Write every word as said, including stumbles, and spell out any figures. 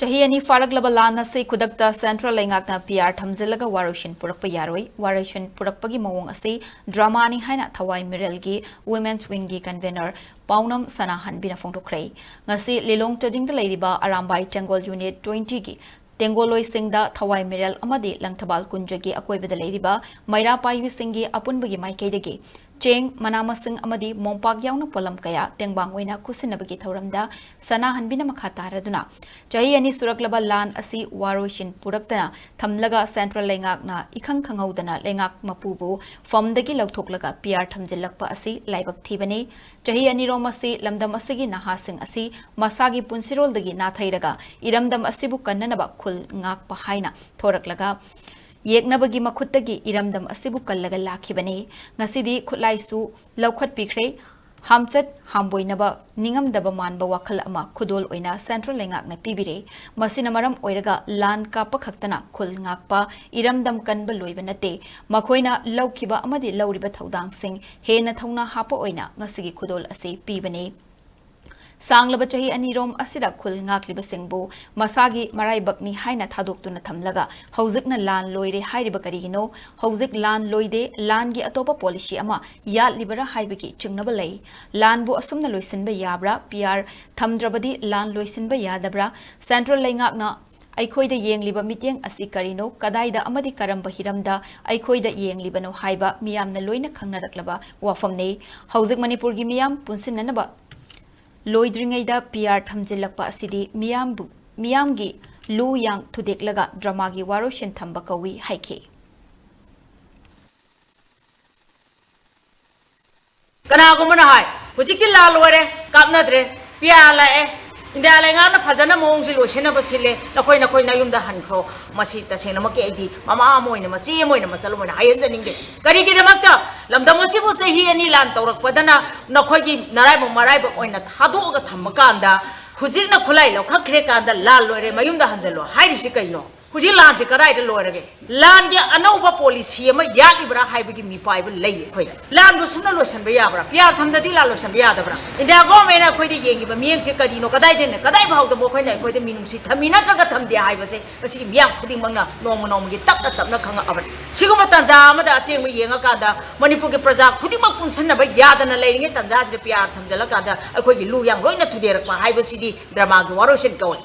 ꯆꯍꯤ ꯑꯅꯤ ꯐꯥꯔꯛꯂꯕ ꯂꯥꯟ ꯑꯁꯤ ꯈꯨꯗꯛꯇ ꯁꯦꯟꯇ꯭ꯔꯦꯜ ꯂꯩꯉꯥꯛꯅ ꯄꯤ ꯑꯥꯔ ꯊꯝꯖꯤꯜꯂꯒ ꯋꯥꯔꯣꯏꯁꯤꯟ ꯄꯨꯔꯛꯄ ꯌꯥꯔꯣꯏ꯫ ꯋꯥꯔꯣꯏꯁꯤꯟ ꯄꯨꯔꯛꯄꯒꯤ ꯃꯑꯣꯡ ꯑꯁꯤ ꯗ꯭ꯔꯃꯥꯅꯤ ꯍꯥꯏꯅ ꯊꯋꯥꯏ ꯃꯤꯔꯦꯜꯒꯤ ꯋꯨꯃꯦꯟꯁ ꯋꯤꯡꯒꯤ ꯀꯟꯚꯦꯅꯔ ꯄꯥꯎꯅꯝ ꯁꯅꯥꯍꯟꯕꯤꯅ ꯐꯣꯡꯗꯣꯛꯈ꯭ꯔꯦ꯫ ꯉꯁꯤ ꯂꯤꯂꯣꯡ ꯆꯥꯖꯤꯡꯗ ꯂꯩꯔꯤꯕ ꯑꯔꯥꯝꯕꯥꯏ ꯇꯦꯡꯒꯣꯜ ꯌꯨꯅꯤꯠ ꯇ꯭ꯋꯦꯟꯇꯤꯒꯤ ꯇꯦꯡꯒꯣꯜꯂꯣꯏꯁꯤꯡꯗ ꯊꯋꯥꯏ ꯃꯤꯔꯦꯜ ꯑꯃꯗꯤ ꯂꯪꯊꯕꯥꯜ ꯀꯨꯟꯖꯒꯤ ꯑꯀꯣꯏꯕꯗ ꯂꯩꯔꯤꯕ ꯃꯩꯔꯥ ꯄꯥꯏꯕꯤꯁꯤꯡꯒꯤ ꯑꯄꯨꯟꯕꯒꯤ ꯃꯥꯏꯀꯩꯗꯒꯤ ꯆꯦꯡ, ꯃꯅꯥ ꯃꯁꯤꯡ ꯑꯃꯗꯤ ꯃꯣꯝꯄꯥꯛ ꯌꯥꯎꯅ ꯄꯣꯠꯂꯝ ꯀꯌꯥ ꯇꯦꯡꯕꯥꯡ ꯑꯣꯏꯅ ꯈꯨꯠꯁꯤꯟꯅꯕꯒꯤ ꯊꯧꯔꯝꯗ ꯁꯅꯥꯍꯟꯕꯤꯅ ꯃꯈꯥ ꯇꯥꯔꯗꯨꯅ, ꯆꯍꯤ ꯑꯅꯤ ꯁꯨꯔꯛꯂꯕ ꯂꯥꯟ ꯑꯁꯤ ꯋꯥꯔꯣꯏꯁꯤꯟ ꯄꯨꯔꯛꯇꯅ ꯊꯝꯂꯒ ꯁꯦꯟꯇ꯭ꯔꯦꯜ ꯂꯩꯉꯥꯛꯅ ꯏꯈꯪ ꯈꯪꯍꯧꯗꯅ ꯂꯩꯉꯥꯛ ꯃꯄꯨꯕꯨ ꯐꯝꯗꯒꯤ ꯂꯧꯊꯣꯛꯂꯒ ꯄꯤ ꯑꯥꯔ ꯊꯝꯖꯤꯜꯂꯛꯄ ꯑꯁꯤ ꯂꯥꯏꯕꯛ ꯊꯤꯕꯅꯤ꯫ ꯆꯍꯤ ꯑꯅꯤꯔꯣꯝ ꯑꯁꯤ ꯂꯝꯗꯝ ꯑꯁꯤꯒꯤ ꯅꯍꯥꯁꯤꯡ ꯑꯁꯤ ꯃꯁꯥꯒꯤ ꯄꯨꯟꯁꯤꯔꯣꯜꯗꯒꯤ ꯅꯥꯊꯩꯔꯒ ꯏꯔꯝꯗꯝ ꯑꯁꯤꯕꯨ ꯀꯟꯅꯅꯕ ꯈꯨꯜ ꯉꯥꯛꯄ ꯍꯥꯏꯅ ꯊꯣꯔꯛꯂꯒ ꯌꯦꯛꯅꯕꯒꯤ ꯃꯈꯨꯠꯇꯒꯤ ꯏꯔꯝꯗꯝ ꯑꯁꯤꯕꯨ ꯀꯜꯂꯒ ꯂꯥꯛꯈꯤꯕꯅꯤ꯫ ꯉꯁꯤꯗꯤ ꯈꯨꯠꯂꯥꯏꯁꯨ ꯂꯧꯈꯠꯄꯤꯈ꯭ꯔꯦ꯫ ꯍꯥꯝꯆꯠ ꯍꯥꯝꯕꯣꯏꯅꯕ ꯅꯤꯡꯉꯝꯗꯕ ꯃꯥꯟꯕ ꯋꯥꯈꯜ ꯑꯃ ꯈꯨꯗꯣꯜ ꯑꯣꯏꯅ ꯁꯦꯟꯇ꯭ꯔꯦꯜ ꯂꯩꯉꯥꯛꯅ ꯄꯤꯕꯤꯔꯦ꯫ ꯃꯁꯤꯅ ꯃꯔꯝ ꯑꯣꯏꯔꯒ ꯂꯥꯟ ꯀꯥꯞꯄ ꯈꯛꯇꯅ ꯈꯨꯜ ꯉꯥꯛꯄ, ꯏꯔꯝꯗꯝ ꯀꯟꯕ ꯂꯣꯏꯕ ꯅꯠꯇꯦ꯫ ꯃꯈꯣꯏꯅ ꯂꯧꯈꯤꯕ ꯑꯃꯗꯤ ꯂꯧꯔꯤꯕ ꯊꯧꯗꯥꯡꯁꯤꯡ ꯍꯦꯟꯅ ꯊꯧꯅꯥ ꯍꯥꯞꯄ ꯑꯣꯏꯅ ꯉꯁꯤꯒꯤ ꯈꯨꯗꯣꯜ ꯑꯁꯤ ꯄꯤꯕꯅꯤ꯫ ꯁꯥꯡꯂꯕ ꯆꯍꯤ ꯑꯅꯤꯔꯣꯝ ꯑꯁꯤꯗ ꯈꯨꯜ ꯉꯥꯛꯂꯤꯕꯁꯤꯡꯕꯨ ꯃꯁꯥꯒꯤ ꯃꯔꯥꯏꯕꯛꯅꯤ ꯍꯥꯏꯅ ꯊꯥꯗꯣꯛꯇꯨꯅ ꯊꯝꯂꯒ ꯍꯧꯖꯤꯛꯅ ꯂꯥꯟ ꯂꯣꯏꯔꯦ ꯍꯥꯏꯔꯤꯕ ꯀꯔꯤꯒꯤꯅꯣ? ꯍꯧꯖꯤꯛ ꯂꯥꯟ ꯂꯣꯏꯗꯦ, ꯂꯥꯟꯒꯤ ꯑꯇꯣꯞꯄ ꯄꯣꯂꯤꯁꯤ ꯑꯃ ꯌꯥꯠꯂꯤꯕꯔꯥ ꯍꯥꯏꯕꯒꯤ ꯆꯤꯡꯅꯕ ꯂꯩ꯫ ꯂꯥꯟꯕꯨ ꯑꯁꯨꯝꯅ ꯂꯣꯏꯁꯤꯟꯕ ꯌꯥꯕ꯭ꯔꯥ? ꯄꯤ ꯑꯥꯔ ꯊꯝꯗ꯭ꯔꯕꯗꯤ ꯂꯥꯟ ꯂꯣꯏꯁꯤꯟꯕ ꯌꯥꯗꯕ꯭ꯔꯥ? ꯁꯦꯟꯇ꯭ꯔꯦꯜ ꯂꯩꯉꯥꯛꯅ ꯑꯩꯈꯣꯏꯗ ꯌꯦꯡꯂꯤꯕ ꯃꯤꯠꯌꯦꯡ ꯑꯁꯤ ꯀꯔꯤꯅꯣ? ꯀꯗꯥꯏꯗ ꯑꯃꯗꯤ ꯀꯔꯝꯕ ꯍꯤꯔꯝꯗ ꯑꯩꯈꯣꯏꯗ ꯌꯦꯡꯂꯤꯕꯅꯣ ꯍꯥꯏꯕ ꯃꯤꯌꯥꯝꯅ ꯂꯣꯏꯅ ꯈꯪꯅꯔꯛꯂꯕ ꯋꯥꯐꯝꯅꯤ꯫ ꯍꯧꯖꯤꯛ ꯃꯅꯤꯄꯨꯔꯒꯤ ꯃꯤꯌꯥꯝ ꯄꯨꯟꯁꯤꯟꯅꯅꯕ ꯂꯣꯏꯗ꯭ꯔꯤꯉꯩꯗ ꯄꯤ ꯑꯥꯔ ꯊꯝꯖꯤꯜꯂꯛꯄ ꯑꯁꯤꯗꯤ ꯃꯤꯌꯥꯝꯕꯨ, ꯃꯤꯌꯥꯝꯒꯤ ꯂꯨ ꯌꯥꯡ ꯊꯨꯗꯦꯛꯂꯒ ꯗ꯭ꯔꯃꯥꯒꯤ ꯋꯥꯔꯣꯏꯁꯤꯟ ꯊꯝꯕ ꯀꯧꯏ ꯍꯥꯏꯈꯤ꯫ ꯀꯅꯥꯒꯨꯝꯕꯅ ꯍꯥꯏ, "ꯍꯧꯖꯤꯛꯇꯤ ꯂꯥꯟ ꯂꯣꯏꯔꯦ, ꯀꯥꯞꯅꯗ꯭ꯔꯦ, ꯄꯤ ꯑꯥꯔ ꯂꯥꯛꯑꯦ, ꯏꯟꯗꯤꯌꯥ ꯂꯩꯉꯥꯛꯅ ꯐꯖꯅ ꯃꯑꯣꯡꯁꯤ ꯂꯣꯏꯁꯤꯟꯅꯕ ꯁꯤꯜꯂꯦ, ꯅꯈꯣꯏ ꯅꯈꯣꯏ ꯅꯌꯨꯝꯗ ꯍꯟꯈ꯭ꯔꯣ"꯫ ꯃꯁꯤ ꯇꯁꯦꯡꯅꯃꯛꯀꯤ ꯑꯩꯗꯤ ꯃꯃꯥ ꯑꯃ ꯑꯣꯏꯅ, ꯃꯆꯦ ꯑꯃ ꯑꯣꯏꯅ, ꯃꯆꯜ ꯑꯃ ꯑꯣꯏꯅ ꯍꯥꯏꯍꯟꯖꯅꯤꯡꯗꯦ꯫ ꯀꯔꯤꯒꯤꯗꯃꯛꯇ? ꯂꯝꯗꯝ ꯑꯁꯤꯕꯨ ꯆꯍꯤ ꯑꯅꯤ ꯂꯥꯟ ꯇꯧꯔꯛꯄꯗꯅ ꯅꯈꯣꯏꯒꯤ ꯅꯔꯥꯏꯕꯛ ꯃꯔꯥꯏꯕꯛ ꯑꯣꯏꯅ ꯊꯥꯗꯣꯛꯑꯒ ꯊꯝꯃꯀꯥꯟꯗ, ꯍꯧꯖꯤꯛꯅ ꯈꯨꯠꯂꯥꯏ ꯂꯧꯈꯠꯈ꯭ꯔꯦ ꯀꯥꯟꯗ "ꯂꯥꯟ ꯂꯣꯏꯔꯦ, ꯃꯌꯨꯝꯗ ꯍꯟꯖꯜꯂꯣ" ꯍꯥꯏꯔꯤꯁꯤ ꯀꯩꯅꯣ? ꯍꯧꯖꯤꯛ ꯂꯥꯟꯁꯦ ꯀꯗꯥꯏꯗ ꯂꯣꯏꯔꯒꯦ? ꯂꯥꯟꯒꯤ ꯑꯅꯧꯕ ꯄꯣꯂꯤꯁꯤ ꯑꯃ ꯌꯥꯠꯂꯤꯕ꯭ꯔꯥ ꯍꯥꯏꯕꯒꯤ ꯃꯤꯄꯥꯏꯕ ꯂꯩ ꯑꯩꯈꯣꯏꯗ꯫ ꯂꯥꯟꯕꯨ ꯁꯨꯝꯅ ꯂꯣꯏꯁꯤꯟꯕ ꯌꯥꯕ꯭ꯔꯥ? ꯄꯤ ꯑꯥꯔ ꯊꯝꯗꯗꯤ ꯂꯥꯟ ꯂꯣꯏꯁꯤꯟꯕ ꯌꯥꯗꯕ꯭ꯔꯥ? ꯏꯟꯗꯤꯌꯥ ꯒꯣꯔꯃꯦꯟꯅ ꯑꯩꯈꯣꯏꯗ ꯌꯦꯡꯉꯤꯕ ꯃꯤꯠꯌꯦꯡꯁꯦ ꯀꯔꯤꯅꯣ? ꯀꯗꯥꯏꯗꯩꯅ ꯀꯗꯥꯏ ꯐꯥꯎꯗ ꯃꯈꯣꯏꯅ ꯑꯩꯈꯣꯏꯗ ꯃꯤꯅꯨꯡꯁꯤ ꯊꯝꯃꯤ ꯅꯠꯇ꯭ꯔꯒ ꯊꯝꯗꯦ ꯍꯥꯏꯕꯁꯦ ꯉꯁꯤꯒꯤ ꯃꯤꯌꯥꯝ ꯈꯨꯗꯤꯡꯃꯛꯅ ꯅꯣꯡꯃ ꯅꯣꯡꯃꯒꯤ ꯇꯞꯅ ꯇꯞꯅ ꯈꯪꯉꯛꯑꯕꯅꯤ꯫ ꯁꯤꯒꯨꯝꯕ ꯇꯥꯟꯖꯥ ꯑꯃꯗ ꯑꯁꯦꯡꯕ ꯌꯦꯡꯉꯀꯥꯟꯗ ꯃꯅꯤꯄꯨꯔꯒꯤ ꯄ꯭ꯔꯖꯥ ꯈꯨꯗꯤꯡꯃꯛ ꯄꯨꯟꯁꯤꯟꯅꯕ ꯌꯥꯗꯅ ꯂꯩꯔꯤꯉꯩ ꯇꯥꯟꯖꯥꯁꯤꯗ ꯄꯤ ꯑꯥꯔ ꯊꯝꯖꯤꯜꯂꯀꯥꯟꯗ ꯑꯩꯈꯣꯏꯒꯤ ꯂꯨ ꯌꯥꯡ ꯂꯣꯏꯅ ꯊꯨꯗꯦꯔꯛꯄ ꯍꯥꯏꯕꯁꯤꯗꯤ ꯗ꯭ꯔꯃꯥꯒꯤ ꯋꯥꯔꯣꯏꯁꯤꯟ ꯀꯧꯏ꯫